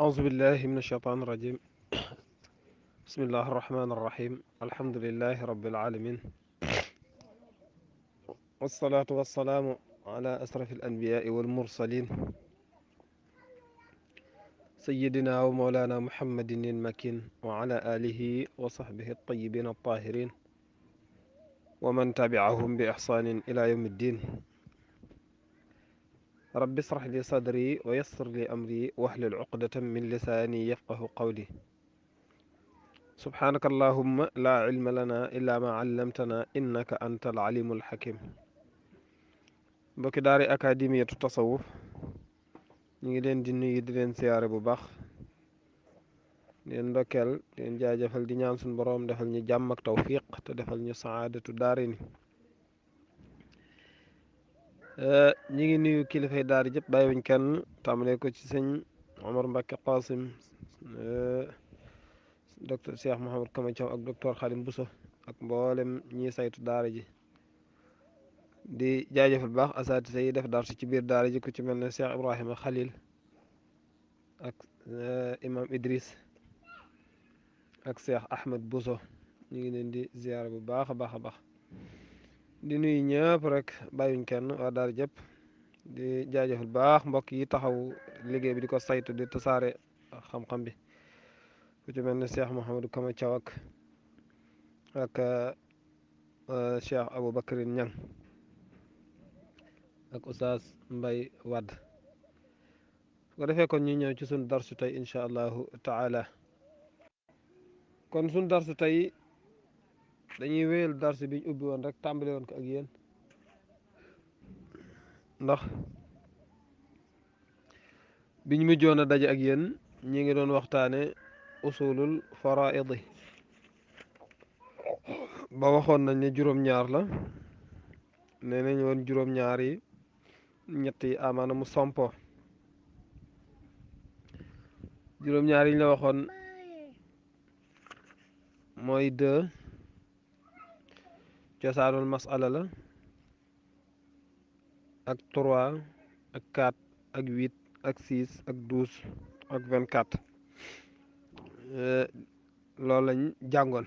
أعوذ بالله من الشيطان الرجيم. بسم الله الرحمن الرحيم. الحمد لله رب العالمين، والصلاة والسلام على أشرف الأنبياء والمرسلين، سيدنا ومولانا محمد المكين وعلى آله وصحبه الطيبين الطاهرين ومن تبعهم بإحسان إلى يوم الدين. رب اشرح لي صدري ويسر لي أمري واحلل عقدة من لساني يفقه قولي. سبحانك اللهم لا علم لنا إلا ما علمتنا إنك أنت العليم الحكيم. mbokki daari académiyatu tasawuf ñu ngi leen di nuyu di leen siyaare bu baax, di leen ndokkeel, di leen jaajëfal, di ñaan suñu boroom defal ñu jàmm ak tawfiq te defal ñu saadatu daari ni. ñi ngi nuyu kilifay daari jëpp bàyyiwuñ kenn, tàmbalee ko ci sëñ Omar Mbacke Qasim, docteur Cheikh Mouhamed Kama Thiaw ak docteur Khadim Bousso ak mboolem ñi saytu daara ji. di jaajëfal baax asaatise yi def darsu ci biir daara ji ku ci mel ne Cheikh Ibrahima Khalil ak imam Idris ak Cheikh Ahmed Bousso. ñu ngi leen di ziyaara bu baax a baax a baax, di nuyu ñëpp rek bàyyuñ kenn waa daara jëpp. di jaajëfal baax mbokk yi taxaw liggéey bi di ko saytu di tasaare xam-xam bi ku ci mel ne Cheikh Mouhamadou Kama Thiaw ak Cheikh Aboubacrine Niang ak Oustaz Mbay Wadd. su ko defee kon ñu ñëw ci suñu darsu tey incha allahu taala. kon suñu darsu tey dañuy wéyal darsu bi ñu ubbi woon rek tàmbale woon ko ak yéen, ndax biñ mujjoon a daje ak yéen ñi ngi doon waxtaane usulul faraidi ba waxoon nañ ne juróom-ñaar la. nee nañ woon juróom-ñaar yi ñett yi amaana mu sompo. juróom-ñaar yi ñu la waxoon mooy 2 cosaanul masala la, ak 3 ak 4 ak 8 ak 6 ak 12 ak 24. loolu lañ jàngoon.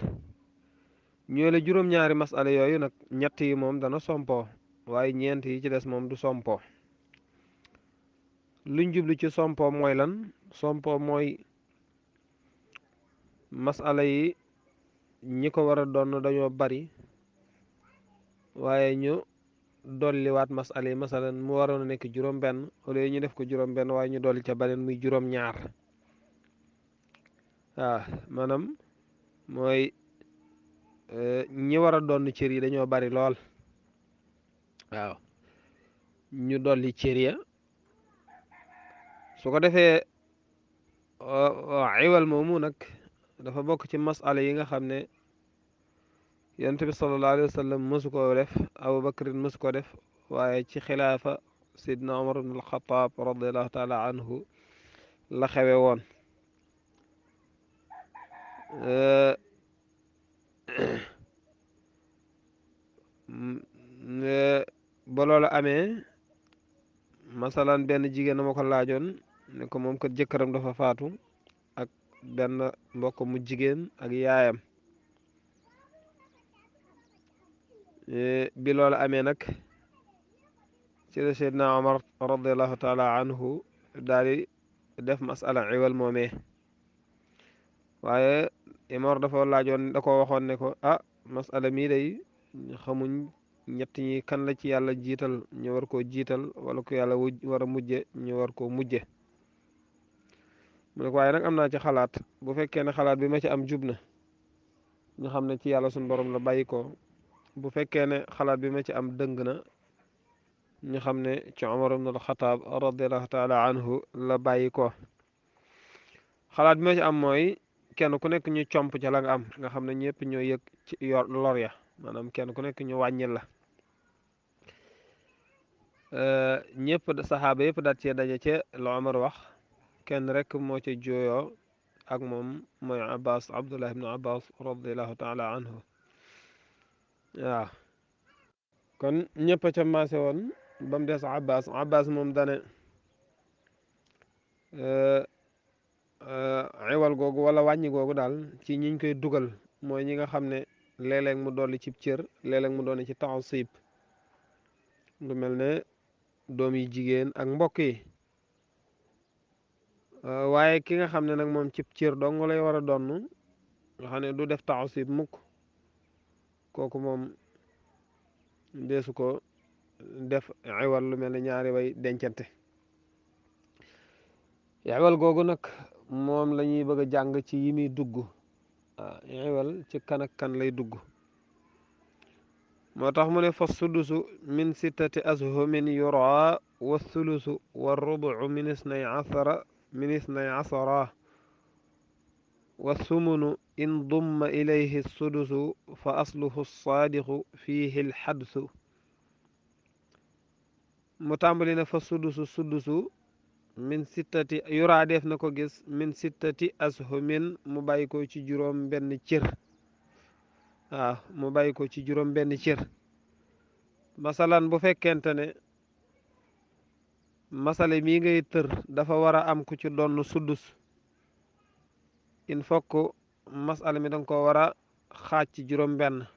ñoo la juróom-ñaari masala yooyu nag ñett yi moom dana sompo waaye ñeent yi ci des moom du sompo. luñ jublu ci sompo mooy lan? sompo mooy masala yi ñi ko war a doon dañoo bari, waaye ñu dolliwaat masala yi masalan mu waroon a nekk juróom-benn wala ñu def ko juróom-benn waaye ñu dolli ca beneen muy juróom-ñaar. waaw maanaam mooy ñi war a doon cër yi dañoo bari lool. waaw ñu dolli cër ya. su ko defee iwal moomu nag dafa bokk ci masala yi nga xam ne yonent bi sallallahu alayhi wa sallam mësu koo def, Abubakrin mësu ko def, waaye ci xilaafa sidna Omar ibn al-Khattab radiallahu taala anhu la xewe woon. ba loolu amee masalan benn jigéen na ma ko laajoon ne ko moom kat jëkkëram dafa faatu ak benn mbokk mu jigéen ak yaayam. bi loolu amee nag ci la Seydina Omar radiallahu taala anhu daal di def masala iwal moomee. waaye Omar dafa laajoon, da ko waxoon ne ko masala mii day xamuñ ñett ñi kan la ci yàlla jiital ñu war koo jiital wala ko yàlla war a mujje ñu war koo mujje. mu ne ko waaye nag am naa ci xalaat, bu fekkee ne xalaat bi ma ci am jub na ñu xam ne ci yàlla suñu borom la bàyyi ko, bu fekkee ne xalaat bi ma ci am dëng na ñu xam ne ci Omar ibn al-Khattab radiallahu taala anhu la bàyyi ko. xalaat bi ma ci am mooy kenn ku nekk ñu comp ca la nga am, nga xam ne ñëpp ñoo yëg ci lor ya, maanaam kenn ku nekk ñu wàññil la. ñëpp saxaaba yëpp daat cee daje ca la Omar wax, kenn rek moo ca jooyoo ak moom mooy Abbas, Abdullah ibn Abbas radiallahu taala anhu. waaw kon ñëpp a ca maase woon ba mu des Abbas. Abbas moom dane wàññi googu daal ci ñiñ koy dugal mooy ñi nga xam ne léeg-léeg mu dolli ci cër léeg-léeg mu doon ci taasib lu mel ne doom yi jigéen ak mbokk yi waaye ki nga xam ne nag moom cib cër dong lay war a donn nga xam ne du def taasib mukk kooku moom deesu ko def iwal lu mel ne ñaari way dencante iwal googu nag moom la ñuy bëgg a jàng ci yi muy dugg iwal ci kan ak kan lay dugg moo tax mu ne fa sudusu min sittati ashumin yura wa thulusu wa rubu min isnay asara wa thumunu in dumma ilayhi sudusu fa asluhu saadiqu fiihi alxadsu mu tàmbali ne fa sudusu min sittati yuraa def na ko gis min sittati ashumin mu bàyyi ko ci juróom benn cër waaw mu bàyyi ko ci juróom benn cër masalan bu fekkente ne masale mii ngay tër dafa war a am ku ci donn sudus il faut que masala mi danga ko war a xaaj ci juróom benn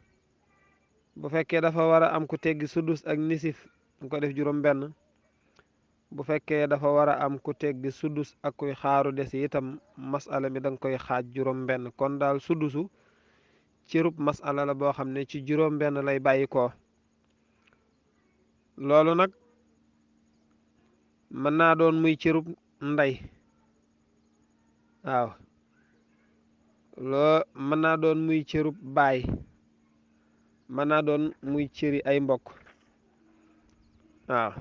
bu fekkee dafa war a am ku teggi sudus ak nisif danga ko def juróom benn bu fekkee dafa war a am ku teggi sudus ak kuy xaaru des itam masala mi danga koy xaaj juróom benn kon daal sudusu cërub masala la boo xam ne ci juróom benn lay bàyyi ko loolu nag mën naa doon muy cërub ndey waaw loo mën naa doon muy cërub baay mën naa doon muy cëri ay mbokk waaw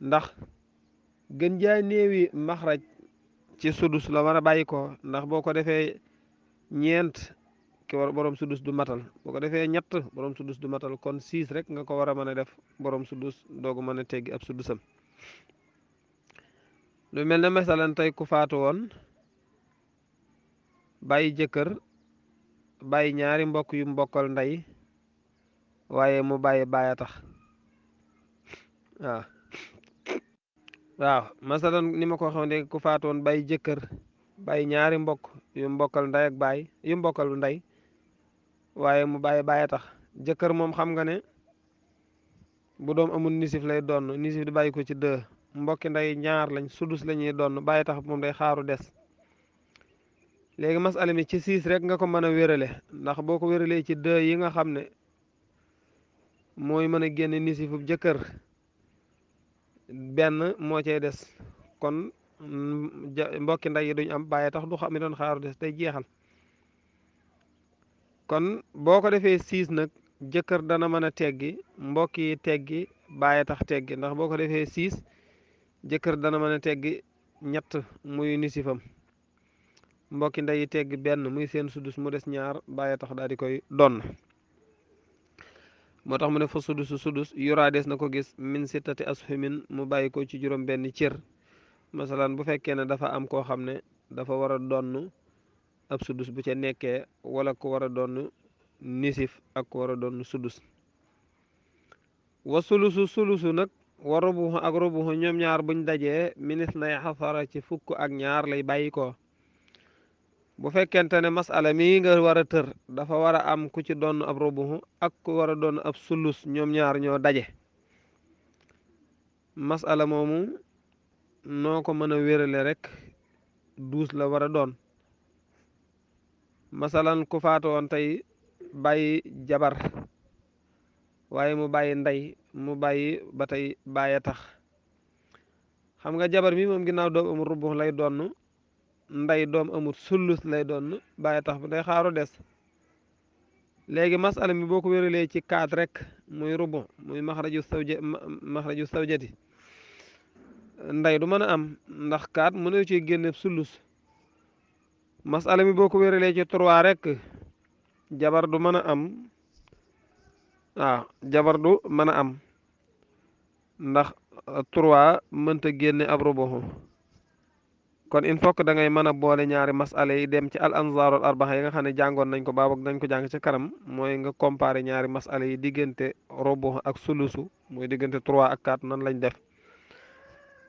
ndax gën jaay néewi maxraj ci sudus la war a bàyyi ko ndax boo ko defee ñeent ki war borom sudus du matal boo ko defee ñett borom sudus du matal kon 6 rek nga ko war a mën a def borom sudus doogu mën a teggi ab sudusam lu mel ne masalan tey ku faatu woon bàyyi jëkkër bàyyi ñaari mbokk yu mbokkal ndey waaye mu bàyyi baaya tax waaw masalan ni ma ko waxee léegi ku faatu woon bàyyi jëkkër bàyyi ñaari mbokk yu mbokkal ndey ak baay yu mbokkal ndey waaye mu bàyyi baaya tax jëkkër moom xam nga ne bu doom amul nisif lay doon nisif di bàyyi ko ci 2 mbokki ndey ñaar lañ sudus la ñuy doon bàyyi tax moom day xaaru des léegi masala mi ci 6 rek nga ko mën a wérale ndax boo ko wéralee ci 2 yi nga xam ne mooy mën a génne nisifub jëkkër benn moo cay des kon mbokki ndey yi duñ am bàyyi tax du xam ne doon xaaru des day jeexal kon boo ko defee 6 nag jëkkër dana mën a teggi mbokk yi teggi bàyyi tax teggi ndax boo ko defee 6 jëkkër dana mën a teggi ñett muy nisifam mbokki ndey yi teggi benn muy seen sudus mu des ñaar bàyyi tax daal di koy donn moo tax mu ne fa sudus yuraa des na ko gis min sittati ashumin mu bàyyi ko ci juróom benn cër masalan bu fekkee ne dafa am koo xam ne dafa war a donn ab sudus bu ca nekkee wala ku war a donn nisif ak ku war a donn sudus wa sulusu nag wa rubuhu ak rubuhu ñoom ñaar buñ dajee minis nay xasara ci fukk ak ñaar lay bàyyi ko bu fekkente ne masala mii nga war a tër dafa war a am ku ci doon ab rubuhu ak ku war a doon ab sulus ñoom ñaar ñoo daje masala moomu noo ko mën a wérale rek 12 la war a doon masalan ku faatu woon tey bàyyi jabar waaye mu bàyyi ndey mu bàyyi ba tey bàyyi tax xam nga jabar mi moom ginnaaw doom amul rubuhu lay doon ndey doom amul sulus lay doon bàyyi tax bu day xaaru des léegi masala mi boo ko wéralee ci 4 rek muy rubu muy maxraju sawjati ndey du mën a am ndax 4 mënoo ci génne sulus masala mi boo ko wéralee ci 3 rek jabar du mën a am jabar du mën a am ndax 3 mënta génne ab rubu kon il faut que da ngay mën a boole ñaari masala yi dem ci al anzaarul arbaxa yi nga xam ne jàngoon nañ ko baabag nañ ko jàng ci kanam mooy nga comparer ñaari masala yi diggante rubu ak sulusu mooy diggante 3 ak 4 nan lañ def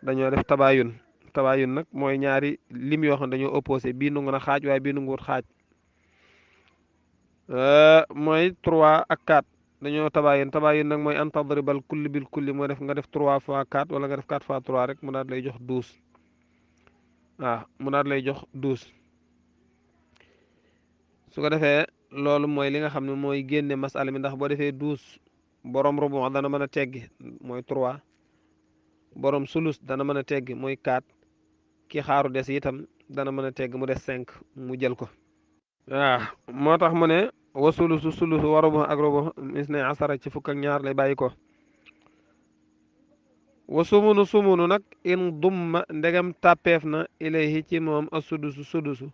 dañoo def tabaayun tabaayun nag mooy ñaari lim yoo xam ne dañoo opposé bii nungu na xaaj waaye bii nunguwut xaaj mooy 3 ak 4 dañoo tabaayun nag mooy an tadribal kulli bil kulli moo def nga def 3 fois 4 wala nga def 4 fois 3 rek mu daal lay jox 12 waaw mu daal lay jox 12 su ko defee loolu mooy li nga xam ne mooy génne masala mi ndax boo defee 12 borom rubu dana mën a teggi mooy 3 borom sulus dana mën a teggi mooy 4 ki xaaru des itam dana mën a tegg mu des 5 mu jël ko waaw moo tax mu ne wa sulusu wa rubu ak rubu mis ne asara ci fukk ak ñaar lay bàyyi ko wa sumunu nag in dumma ndegam tàppeef na ilayhi ci moom a sudusu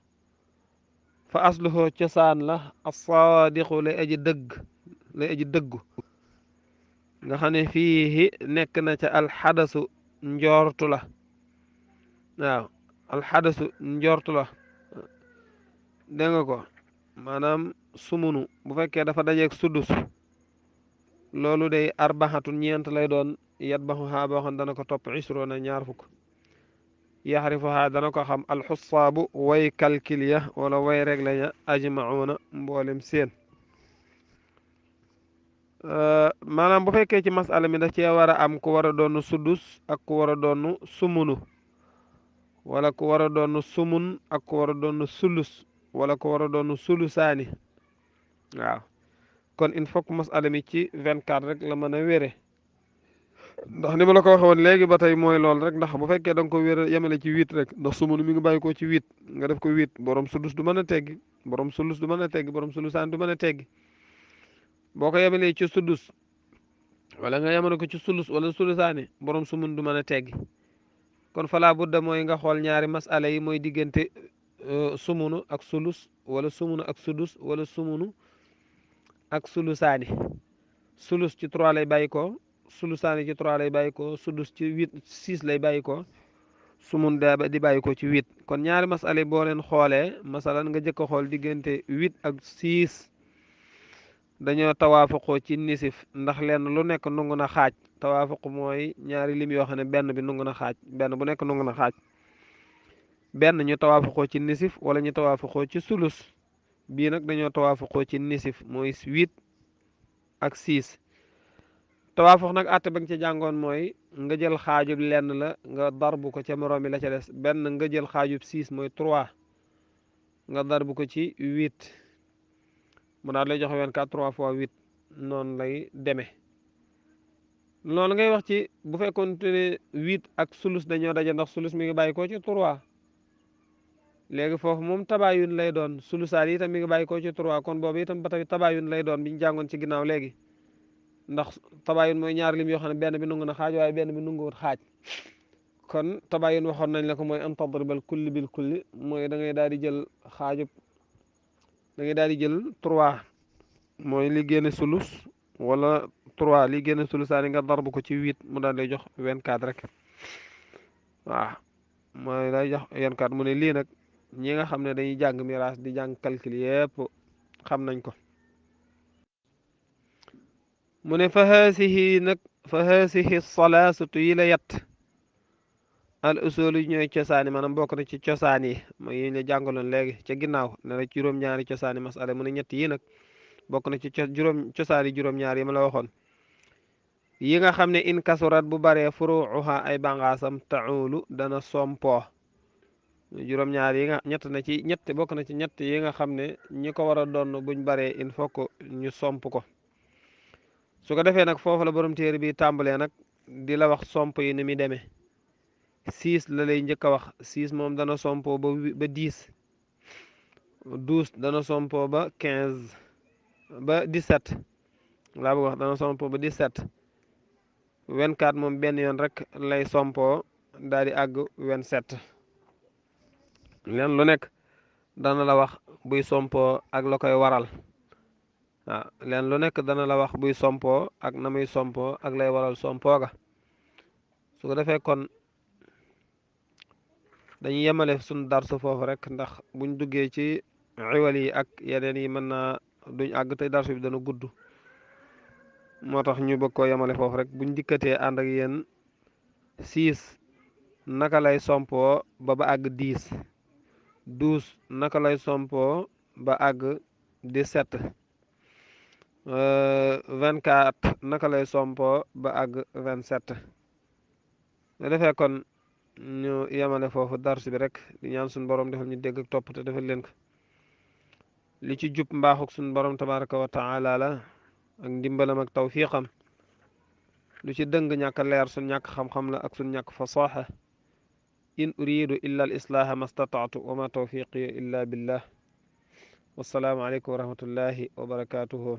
fa asluhu cosaan la as-saadiqu lay aji dëggu nga xam ne fii nekk na ca alxadasu njortu la waaw alxadasu njortu la dégg nga ko maanaam sumunu bu fekkee dafa dajeeg sudus loolu day arbaxatu ñeent lay doon yat baxu xaa boo xam dana ko topp isroona ñaar fukk yaxrifu xaa dana ko xam alxusaabu way calcul ya wala way regle ya ajmauna mboolem seen maanaam bu fekkee ci masala mi da cee war a am ku war a doon sudus ak ku war a doon sumunu wala ku war a doon sumun ak ku war a doon sulus wala ku war a doon sulusaani waaw kon il faut que masala mi ci 24 rek la mën a wére ndax ni ma la ko waxee woon léegi ba tey mooy lool rek ndax bu fekkee da nga ko wére yemale ci 8 rek ndax sumunu mi ngi bàyyi ko ci 8 nga def ko 8 borom sudus du mën a teggi borom sulus du mën a teggi borom sulusaani du mën a teggi boo ko yemalee ci sudus wala nga yemale ko ci sulus wala sulusaani borom sumun du mën a teggi kon falaa budda mooy nga xool ñaari masala yi mooy diggante sumunu ak sulus wala sumunu ak sudus wala sumunu ak sulusaani sulus ci 3 lay bàyyi ko sulusaani ci 3 lay bàyyi ko sudus ci 8 6 lay bàyyi ko sumun di bàyyi ko ci 8 kon ñaari masala yi boo leen xoolee masalan nga jëkk a xool diggante 8 ak 6 dañoo tawaafuqoo ci nisif ndax lenn lu nekk nungu na xaaj tawaafuq mooy ñaari lim yoo xam ne benn bi nungu na xaaj benn bu nekk nungu na xaaj benn ñu tawaafuqoo ci nisif wala ñu tawaafuqoo ci sulus bii nag dañoo tawaafuqoo ci nisif mooy 8 ak 6 tawaafuq nag àtte ba nga ci jàngoon mooy nga jël xaajub lenn la nga darbu ko ca moroom mi la ca des benn nga jël xaajub 6 mooy 3 nga darbu ko ci 8 mu daal lay joxe 24 3 fois 8 noonu lay demee loolu ngay wax ci bu fekkoon ne 8 ak sulus dañoo daje ndax sulus mi ngi bàyyi ko ci 3 léegi foofu moom tabaayun lay doon sulusaat yi itam mi ngi bàyyi ko ci 3 kon boobu itam ba tey tabaayun lay doon bi ñu jàngoon ci ginnaaw léegi ndax tabaayun mooy ñaari lim yoo xam ne benn bi nungu na xaaj waaye benn bi nunguwut xaaj kon tabaayun waxoon nañ la ko mooy an tadribal kulli bil kulli mooy da ngay daal di jël xaajub da ngay daal di jël 3 mooy li génne sulus wala 3 li génne sulusaani nga darbu ko ci 8 mu daal lay jox 24 rek waaw mooy lay jox 24 mu ne lii nag ñi nga xam ne dañuy jàng miraas di jàng calcul yépp xam nañ ko mu ne fa haasihi salaasatu yi la yett al usul yi ñooy cosaani maanaam bokk na ci cosaan yi mooy yi la jàngaloon léegi ca ginnaaw ne la juróom-ñaari cosaani masala mu ne ñett yi nag bokk na ci cosaani juróom-ñaar yi ma la waxoon yi nga xam ne in kasurat bu baree furuuha ay bàngaasam taulu dana sompoo juróom-ñaar yi nga ñett bokk na ci ñett yi nga xam ne ñi ko war a doon buñ baree il faut que ñu somp ko su ko defee nag foofu la borom téere bi tàmbalee nag di la wax somp yi ni muy demee 6 la lay njëkk a wax 6 moom dana sompoo ba 10 12 dana sompoo ba 15 ba 17 laa bëgg wax dana sompoo ba 17 24 moom benn yoon rek lay sompoo daal di àgg 27 leen lu nekk dana la wax buy sompoo ak la koy waral waaw leen lu nekk dana la wax buy sompoo ak na muy sompoo ak lay waral sompoo ga su ko defee kon dañuy yemale suñu darsu foofu rek ndax buñ duggee ci iwal yi ak yeneen yi mën naa duñ àgg te darsu bi dana gudd moo tax ñu bëgg koo yemale foofu rek buñ dikkatee ànd ak yéen 6 naka lay sompoo ba àgg 10 12 naka lay sompoo ba àgg 17 24 naka lay sompoo ba àgg 27 lu defee kon ñu yemale foofu dars bi rek di ñaan suñu borom defal ñu dégg ak topp te defal leen ko li ci jub mbaaxuk suñu borom tabaraka wa taala la ak ndimbalam ak tawfiqam lu ci dëng ñàkk leer suñ ñàkk xam-xam la ak suñ ñàkk fasaxa in uridu illa al islaaha ma stataatu wa ma tawfiqi illa billah wassalaamu aleykum wa rahmatullahi wa barakatuhu